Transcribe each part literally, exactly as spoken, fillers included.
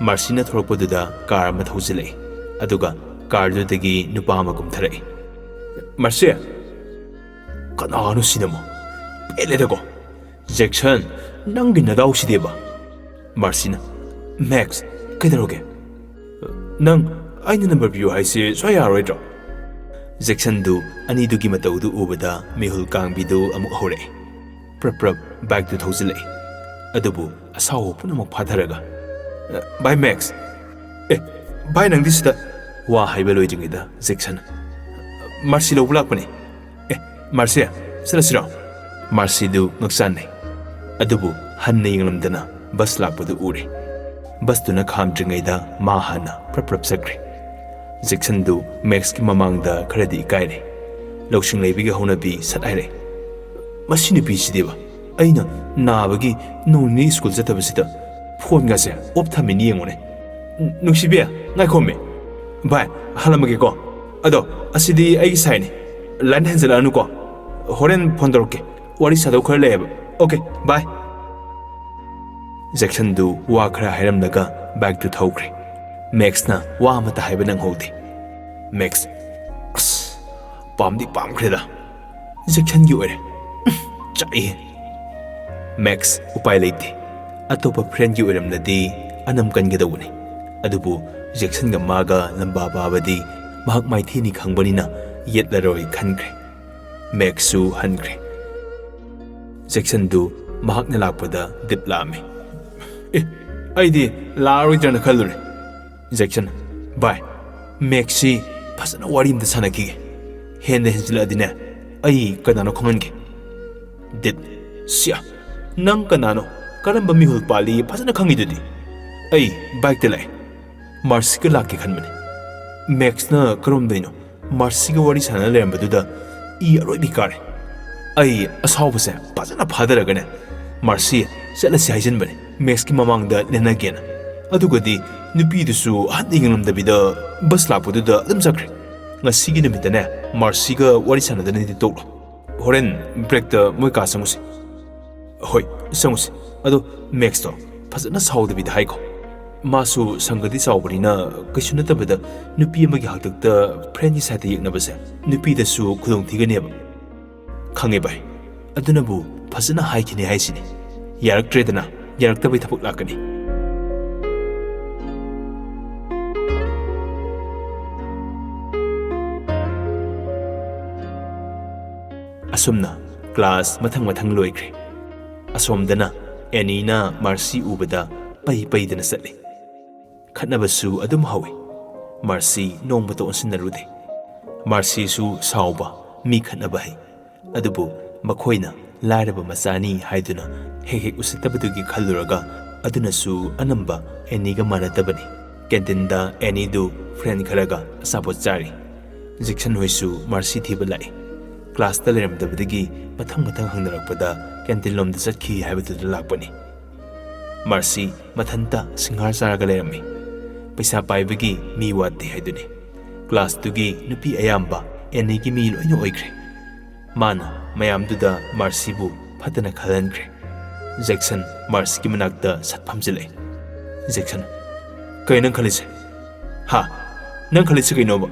ꯃꯥꯔꯁꯤꯅ ꯊꯣꯛꯂꯛꯄꯗꯨꯗ car ꯑꯃ ꯊꯧꯖꯤꯜꯂꯛꯏ꯫ ꯑꯗꯨꯒ ꯀꯥꯔꯗꯨꯗꯒꯤ ꯅꯨꯄꯥ ꯑꯃ ꯀꯨꯝꯊꯔꯛꯏ꯫ "ꯃꯥꯔꯁꯤ, ꯀꯅꯥꯅꯣ ꯁꯤꯅꯃꯣ? ꯄꯦꯜꯂꯦꯗꯀꯣ꯫ ꯖꯦꯛꯁꯟ, ꯅꯪꯒꯤ ꯅꯗꯥꯎꯁꯤꯗꯤꯕ?" ꯃꯥꯔꯁꯤꯅ, "ꯃꯦꯛꯁ, ꯀꯩꯗꯧꯔꯒꯦ? ꯅꯪ ꯑꯩꯅ ꯅꯝꯕꯔ ꯄꯤꯌꯨ ꯍꯥꯏꯁꯦ ꯁꯨꯡꯌꯥ ꯌꯥꯔꯣꯏꯗ꯭ꯔꯣ?" ꯖꯦꯛꯁꯟꯗꯨ ꯑꯅꯤꯗꯨꯒꯤ ꯃꯇꯧꯗꯨ ꯎꯕꯗ ꯃꯤꯍꯨꯜ ꯀꯥꯡꯕꯤꯗꯨ ꯑꯃꯨꯛ ꯍꯧꯔꯛꯏ꯫ ꯄ꯭ꯔꯞ ꯄ꯭ꯔꯞ ꯕꯥꯏꯛꯇꯨ ꯊꯧꯖꯤꯜꯂꯛꯏ꯫ ꯑꯗꯨꯕꯨ ꯑꯁꯥꯎꯕ ꯄꯨꯝꯅꯃꯛ ꯐꯥꯊꯔꯒ, "ꯚꯥꯏ ꯃꯦꯛꯁ!" "ꯑꯦ, ꯚꯥꯏ ꯅꯪꯗꯤ ꯁꯤꯗ?" ꯋꯥ ꯍꯥꯏꯕ ꯂꯣꯏꯗ꯭ꯔꯤꯉꯩꯗ ꯖꯦꯛꯁꯟ, "ꯃꯥꯔꯁꯤ ꯂꯧꯕ ꯂꯥꯛꯄꯅꯦ꯫ ꯑꯦ, ꯃꯥꯔꯁꯤ, ꯆꯠꯂꯁꯤꯔꯣ?" ꯃꯥꯔꯁꯤꯗꯨ ꯉꯛꯆꯥꯟꯅꯩ꯫ ꯑꯗꯨꯕꯨ ꯍꯟꯅ ꯌꯦꯡꯂꯝꯗꯅ ꯕꯁ ꯂꯥꯛꯄꯗꯨ ꯎꯔꯦ꯫ ꯕꯁꯇꯨꯅ ꯈꯥꯝꯗ꯭ꯔꯤꯉꯩꯗ ꯃꯥ ꯍꯥꯟꯅ ꯄ꯭ꯔꯞ ꯄ꯭ꯔꯞ ꯆꯠꯈ꯭ꯔꯦ꯫ ꯖꯦꯛꯁꯟꯗꯨ ꯃꯦꯛꯁꯀꯤ ꯃꯃꯥꯡꯗ ꯈꯔꯗꯤ ꯏꯀꯥꯏꯔꯦ꯫ ꯂꯧꯁꯤꯡ ꯂꯩꯕꯒꯤ ꯍꯧꯅꯕꯤ ꯁꯠ ꯍꯥꯏꯔꯦ, "ꯃꯁꯤ ꯅꯨꯄꯤꯁꯤꯗꯤꯕ, ꯑꯩꯅ ꯅꯥꯕꯒꯤ ꯅꯣꯡ ꯅꯤꯅꯤ ꯁ꯭ꯀꯨꯜ ꯆꯠꯇꯕꯁꯤꯗ ꯐꯣꯟꯒꯁꯦ ꯑꯣꯐ ꯊꯝꯃꯤꯅꯤ ꯌꯦꯡꯉꯨꯅꯦ꯫ ꯅꯨꯡꯁꯤꯕꯤ, ꯉꯥꯏꯈꯣꯃꯦ꯫ ꯚꯥꯏ, ꯍꯜꯂꯝꯃꯒꯦꯀꯣ꯫ ꯑꯗꯣ, ꯑꯁꯤꯗꯤ ꯑꯩꯒꯤ ꯁꯥꯏꯅꯤ꯫ ꯂꯥꯏꯟ ꯍꯦꯟꯖꯜꯂꯛꯑꯅꯨꯀꯣ꯫ ꯍꯣꯔꯦꯟ ꯐꯣꯟ ꯇꯧꯔꯛꯀꯦ꯫ ꯋꯥꯔꯤ ꯁꯥꯗꯧ ꯈꯔ ꯂꯩꯌꯦꯕ꯫ ꯑꯣꯀꯦ, ꯕꯥꯏ꯫" ꯖꯦꯛꯁꯟꯗꯨ ꯋꯥ ꯈꯔ ꯍꯥꯏꯔꯝꯂꯒ ꯕꯥꯏꯛꯇꯨ ꯊꯧꯈ꯭ꯔꯦ꯫ ꯃꯦꯛꯁꯅ ꯋꯥ ꯑꯃꯠꯇ ꯍꯥꯏꯕ ꯅꯪꯍꯧꯗꯦ꯫ ꯃꯦꯛꯁ, "ꯑꯁ, ꯄꯥꯝꯗꯤ ꯄꯥꯝꯈ꯭ꯔꯦꯗ꯫ ꯖꯦꯛꯁꯟꯒꯤ ꯑꯣꯏꯔꯦ꯫ ꯆꯥꯛꯏꯍꯦ꯫" ꯃꯦꯛꯁ ꯎꯄꯥꯏ ꯂꯩꯇꯦ꯫ ꯑꯇꯣꯞꯄ ꯐ꯭ꯔꯦꯟꯒꯤ ꯑꯣꯏꯔꯝꯂꯗꯤ ꯑꯅꯝ ꯀꯟꯒꯗꯧꯕꯅꯤ꯫ ꯑꯗꯨꯕꯨ ꯖꯦꯛꯁꯟꯒ ꯃꯥꯒ ꯂꯝꯕꯥ ꯄꯥꯕꯗꯤ ꯃꯍꯥꯛ ꯃꯥꯏꯊꯤꯅꯤ ꯈꯪꯕꯅꯤꯅ ꯌꯦꯠꯂꯔꯣꯏ ꯈꯟꯈ꯭ꯔꯦ꯫ ꯃꯦꯛꯁꯁꯨ ꯍꯟꯈ꯭ꯔꯦ꯫ ꯖꯦꯛꯁꯟꯗꯨ ꯃꯍꯥꯛꯅ ꯂꯥꯛꯄꯗ ꯗꯤꯞ ꯂꯥꯛꯑꯝꯃꯤ꯫ "ꯑꯦ, ꯑꯩꯗꯤ ꯂꯥꯛꯑꯔꯣꯏꯗ꯭ꯔꯅ ꯈꯜꯂꯨꯔꯦ꯫" ꯖꯦꯛꯁꯟ, "ꯚꯥꯏ, ꯃꯦꯛꯁꯁꯤ ꯐꯖꯅ ꯋꯥꯔꯤ ꯑꯝꯇ ꯁꯥꯟꯅꯈꯤꯒꯦ꯫ ꯍꯦꯟꯅ ꯍꯦꯟꯖꯤꯜꯂꯛꯑꯗꯤꯅꯦ, ꯑꯩ ꯀꯅꯥꯅꯣ ꯈꯪꯍꯟꯒꯦ꯫" ꯗꯤꯞ, "ꯁꯤꯌꯥ, ꯅꯪ ꯀꯅꯥꯅꯣ? ꯀꯔꯝꯕ ꯃꯤꯍꯨꯜ ꯄꯥꯜꯂꯤ ꯐꯖꯅ ꯈꯪꯉꯤꯗꯨꯗꯤ꯫ ꯑꯩ ꯕꯥꯏꯛꯇ ꯂꯥꯛꯑꯦ꯫ ꯃꯥꯔꯁꯤꯒ ꯂꯥꯛꯀꯦ ꯈꯟꯕꯅꯦ꯫" ꯃꯦꯛꯁꯅ ꯀꯔꯣꯝꯗꯩꯅꯣ ꯃꯥꯔꯁꯤꯒ ꯋꯥꯔꯤ ꯁꯥꯟꯅ ꯂꯩꯔꯝꯕꯗꯨꯗ ꯏ ꯑꯔꯣꯏꯕꯤ ꯀꯥꯔꯦ꯫ ꯑꯩ ꯑꯁꯥꯎꯕꯁꯦ ꯐꯖꯅ ꯐꯥꯗꯔꯒꯅꯦ, "ꯃꯥꯔꯁꯤ, ꯆꯠꯂꯁꯤ" ꯍꯥꯏꯖꯟꯕꯅꯦ, ꯃꯦꯛꯁꯀꯤ ꯃꯃꯥꯡꯗ ꯂꯦꯟꯅꯒꯦꯅ꯫ ꯑꯗꯨꯒꯗꯤ ꯅꯨꯄꯤꯗꯨꯁꯨ ꯍꯟꯅ ꯌꯦꯡꯂꯝꯗꯕꯤꯗ ꯕꯁ ꯂꯥꯛꯄꯗꯨꯗ ꯑꯗꯨꯝ ꯆꯠꯈ꯭ꯔꯦ꯫ ꯉꯁꯤꯒꯤ ꯅꯨꯃꯤꯠꯇꯅꯦ, ꯃꯥꯔꯁꯤꯒ ꯋꯥꯔꯤ ꯁꯥꯟꯅꯗꯅꯗꯤ ꯇꯣꯛꯂꯣ꯫ ꯍꯣꯔꯦꯟ ꯕ꯭ꯔꯦꯛꯇ ꯃꯣꯏ ꯀꯥ ꯆꯪꯉꯨꯁꯤ꯫ ꯍꯣꯏ, ꯆꯪꯉꯨꯁꯤ꯫ ꯑꯗꯣ ꯃꯦꯛꯁꯇꯣ ꯐꯖꯅ ꯁꯥꯎꯗꯕꯤꯗ ꯍꯥꯏꯀꯣ꯫ ꯃꯥꯁꯨ ꯁꯪꯒꯗꯤ ꯆꯥꯎꯕꯅꯤꯅ ꯀꯩꯁꯨ ꯅꯠꯇꯕꯗ ꯅꯨꯄꯤ ꯑꯃꯒꯤ ꯍꯥꯛꯇꯛꯇ ꯐ꯭ꯔꯦꯟꯒꯤ ꯁꯥꯏꯠꯇ ꯌꯦꯛꯅꯕꯁꯦ ꯅꯨꯄꯤꯗꯁꯨ ꯈꯨꯗꯣꯡ ꯊꯤꯒꯅꯦꯕ꯫ ꯈꯪꯉꯦ ꯚꯥꯏ, ꯑꯗꯨꯅꯕꯨ ꯐꯖꯅ ꯍꯥꯏꯈꯤꯅꯤ ꯍꯥꯏꯁꯤꯅꯤ꯫ ꯌꯥꯔꯛꯇ꯭ꯔꯦꯗꯅ, ꯌꯥꯔꯛꯇꯕꯩ ꯊꯕꯛ ꯂꯥꯛꯀꯅꯤ꯫ ꯑꯁꯨꯝꯅ ꯀ꯭ꯂꯥꯁ ꯃꯊꯪ ꯃꯊꯪ ꯂꯣꯏꯈ꯭ꯔꯦ꯫ ꯑꯁꯣꯝꯗꯅ ꯑꯦꯅꯤꯅ ꯃꯥꯔꯁꯤ ꯎꯕꯗ ꯄꯩ ꯄꯩꯗꯅ ꯆꯠꯂꯤ꯫ ꯈꯠꯅꯕꯁꯨ ꯑꯗꯨꯝ ꯍꯧꯏ꯫ ꯃꯥꯔꯁꯤ ꯅꯣꯡꯃꯇ ꯑꯣꯟꯁꯤꯟꯅꯔꯨꯗꯦ꯫ ꯃꯥꯔꯁꯤꯁꯨ ꯁꯥꯎꯕ, ꯃꯤ ꯈꯠꯅꯕ ꯍꯩ꯫ ꯑꯗꯨꯕꯨ ꯃꯈꯣꯏꯅ ꯂꯥꯏꯔꯕ ꯃꯆꯥꯅꯤ ꯍꯥꯏꯗꯨꯅ ꯍꯦꯛ ꯍꯦꯛ ꯎꯁꯤꯠꯇꯕꯗꯨꯒꯤ ꯈꯜꯂꯨꯔꯒ ꯑꯗꯨꯅꯁꯨ ꯑꯅꯝꯕ ꯑꯦꯅꯤꯒ ꯃꯥꯟꯅꯗꯕꯅꯤ꯫ ꯀꯦꯟꯇꯤꯟꯗ ꯑꯦꯅꯤꯗꯨ ꯐ꯭ꯔꯦꯟ ꯈꯔꯒ ꯑꯆꯥꯄꯣꯠ ꯆꯥꯔꯤ꯫ ꯖꯦꯛꯁꯟ ꯍꯣꯏꯁꯨ ꯃꯥꯔꯁꯤ ꯊꯤꯕ ꯂꯥꯛꯏ꯫ ꯀ꯭ꯂꯥꯁꯇ ꯂꯩꯔꯝꯗꯕꯗꯒꯤ ꯃꯊꯪ ꯃꯊꯪ ꯍꯪꯅꯔꯛꯄꯗ ꯀꯦꯟꯇꯤꯟꯂꯣꯝꯗ ꯆꯠꯈꯤ ꯍꯥꯏꯕꯗꯨꯗ ꯂꯥꯛꯄꯅꯤ꯫ ꯃꯥꯔꯁꯤ ꯃꯊꯟꯇ ꯁꯤꯡꯍꯥꯔ ꯆꯥꯔꯒ ꯂꯩꯔꯝꯃꯤ꯫ ꯄꯩꯁꯥ ꯄꯥꯏꯕꯒꯤ ꯃꯤ ꯋꯥꯠꯇꯦ ꯍꯥꯏꯗꯨꯅꯤ꯫ ꯀ꯭ꯂꯥꯁꯇꯨꯒꯤ ꯅꯨꯄꯤ ꯑꯌꯥꯝꯕ ꯑꯦꯅꯤꯒꯤ ꯃꯤ ꯂꯣꯏꯅ ꯑꯣꯏꯈ꯭ꯔꯦ꯫ ꯃꯥꯅ ꯃꯌꯥꯝꯗꯨꯗ ꯃꯥꯔꯁꯤꯕꯨ ꯐꯠꯇꯅ ꯈꯜꯍꯟꯈ꯭ꯔꯦ꯫ ꯖꯦꯛꯁꯟ ꯃꯥꯔꯁꯤꯒꯤ ꯃꯅꯥꯛꯇ ꯁꯠ ꯐꯝꯖꯤꯜꯂꯛꯏ꯫ ꯖꯦꯛꯁꯟ, "ꯀꯩ ꯅꯪ ꯈꯜꯂꯤꯁꯦ? ꯍꯥ? ꯅꯪ ꯈꯜꯂꯤꯁꯦ ꯀꯩꯅꯣꯕ?"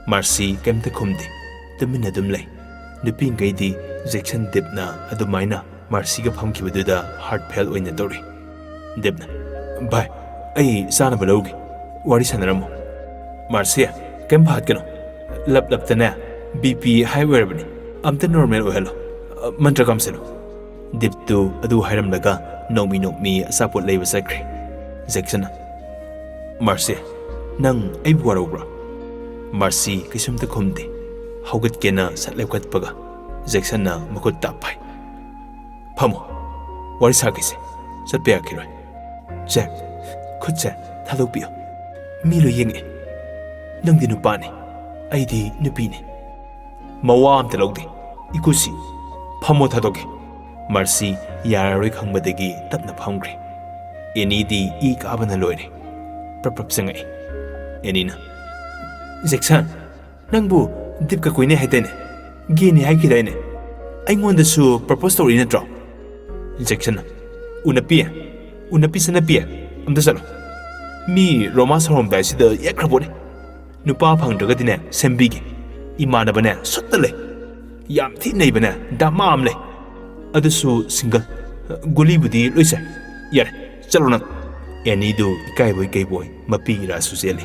ꯃꯥꯔꯁꯤ ꯀꯩꯝꯇ ꯈꯨꯝꯗꯦ, ꯇꯨꯃꯤꯟꯅ ꯑꯗꯨꯝ ꯂꯩ꯫ ꯅꯨꯄꯤꯈꯩꯗꯤ ꯖꯦꯛꯁꯟ ꯗꯤꯞꯅ ꯑꯗꯨꯃꯥꯏꯅ ꯃꯥꯔꯁꯤꯒ ꯐꯝꯈꯤꯕꯗꯨꯗ ꯍꯥꯔꯠ ꯐꯦꯜ ꯑꯣꯏꯅ ꯇꯧꯔꯤ꯫ ꯗꯤꯞꯅ, "ꯚꯥꯏ, ꯑꯩ ꯆꯥꯅꯕ ꯂꯧꯔꯨꯒꯦ, ꯋꯥꯔꯤ ꯁꯥꯟꯅꯔꯝꯃꯣ꯫ ꯃꯥꯔꯁꯤ, ꯀꯩꯝ ꯄꯥꯈꯠꯀꯅꯨ꯫ ꯂꯞ ꯂꯞꯇꯅꯦ ꯕꯤ ꯄꯤ ꯍꯥꯏ ꯑꯣꯏꯔꯕꯅꯤ, ꯑꯝꯇ ꯅꯣꯔꯃꯦꯜ ꯑꯣꯏꯍꯜꯂꯣ꯫ ꯃꯟꯇ꯭ꯔ ꯀꯥꯝꯁꯤꯜꯂꯨ꯫" ꯗꯤꯞꯇꯨ ꯑꯗꯨ ꯍꯥꯏꯔꯝꯂꯒ ꯅꯣꯛꯃꯤ ꯅꯣꯛꯃꯤ ꯑꯆꯥꯄꯣꯠ ꯂꯩꯕ ꯆꯠꯈ꯭ꯔꯦ꯫ ꯖꯦꯛꯁꯟꯅ, "ꯃꯥꯔꯁꯤ, ꯅꯪ ꯑꯩꯕꯨ ꯋꯥꯔꯧꯕ꯭ꯔꯥ?" ꯃꯥꯔꯁꯤ ꯀꯩꯁꯨꯝꯇ ꯈꯨꯝꯗꯦ꯫ ꯍꯧꯒꯠꯀꯦꯅ ꯁꯠ ꯂꯦꯞꯈꯠꯄꯒ ꯖꯦꯛꯁꯟꯅ ꯃꯈꯨꯠ ꯇꯥꯞ ꯐꯥꯏ꯫ "ꯐꯝꯃꯣ, ꯋꯥꯔꯤ ꯁꯥꯈꯤꯁꯦ, ꯆꯠꯄ ꯌꯥꯈꯤꯔꯣꯏ꯫" "ꯖꯦꯛ, ꯈꯨꯠꯁꯦ ꯊꯥꯗꯣꯛꯄꯤꯌꯨ꯫ ꯃꯤ ꯂꯣꯏ ꯌꯦꯡꯉꯛꯑꯦ꯫ ꯅꯪꯗꯤ ꯅꯨꯄꯥꯅꯤ, ꯑꯩꯗꯤ ꯅꯨꯄꯤꯅꯤ꯫ ꯃꯋꯥ ꯑꯝꯇ ꯂꯧꯗꯦ꯫ ꯏꯀꯨꯁꯤ, ꯐꯝꯃꯣ ꯊꯥꯗꯣꯛꯀꯦ꯫" ꯃꯥꯔꯁꯤ ꯌꯥꯔꯔꯣꯏ ꯈꯪꯕꯗꯒꯤ ꯇꯞꯅ ꯐꯝꯈ꯭ꯔꯦ꯫ ꯑꯦꯅꯤꯗꯤ ꯏ ꯀꯥꯕꯅ ꯂꯣꯏꯔꯦ꯫ ꯄ꯭ꯔꯞ ꯄ꯭ꯔꯞ ꯆꯪꯉꯛꯏ꯫ ꯑꯦꯅꯤꯅ, "ꯖꯦꯛꯁꯟ, ꯅꯪꯕꯨ ꯗꯤꯞꯀ ꯀꯣꯏꯅꯩ ꯍꯥꯏꯗꯥꯏꯅꯦ? ꯒꯦꯅꯤ ꯍꯥꯏꯈꯤꯗꯥꯏꯅꯦ? ꯑꯩꯉꯣꯟꯗꯁꯨ ꯄ꯭ꯔꯄꯣꯁ ꯇꯧꯔꯛꯏ ꯅꯠꯇ꯭ꯔꯣ?" ꯖꯦꯛꯁꯟꯅ, "ꯎꯅꯄꯤ, ꯎꯅꯄꯤ ꯁꯅꯄꯤ, ꯑꯝꯇ ꯆꯠꯂꯣ꯫ ꯃꯤ ꯔꯣꯃꯥꯟꯁ ꯍꯧꯔꯝꯗꯥꯏꯁꯤꯗ ꯌꯦꯛꯈ꯭ꯔꯕꯣꯅꯦ꯫ ꯅꯨꯄꯥ ꯐꯪꯗ꯭ꯔꯒꯗꯤꯅꯦ, ꯁꯦꯝꯕꯤꯒꯦ꯫ ꯏꯃꯥꯟꯅꯕꯅꯦ, ꯁꯨꯠꯇ ꯂꯩ꯫ ꯌꯥꯝ ꯊꯤ ꯅꯩꯕꯅꯦ, ꯗꯃꯥ ꯑꯃ ꯂꯩ꯫ ꯑꯗꯨꯁꯨ ꯁꯤꯡꯒꯜ꯫ ꯒꯨꯂꯤꯕꯨꯗꯤ ꯂꯣꯏ ꯆꯥꯏ꯫ ꯌꯥꯔꯦ, ꯆꯠꯂꯣ ꯅꯪ꯫ ꯑꯦꯅꯤꯗꯨ ꯏꯀꯥꯏꯕꯣꯏ ꯀꯩꯕꯣꯏ ꯃꯄꯤ ꯏꯔꯥꯁꯨ ꯆꯦꯜꯂꯤ꯫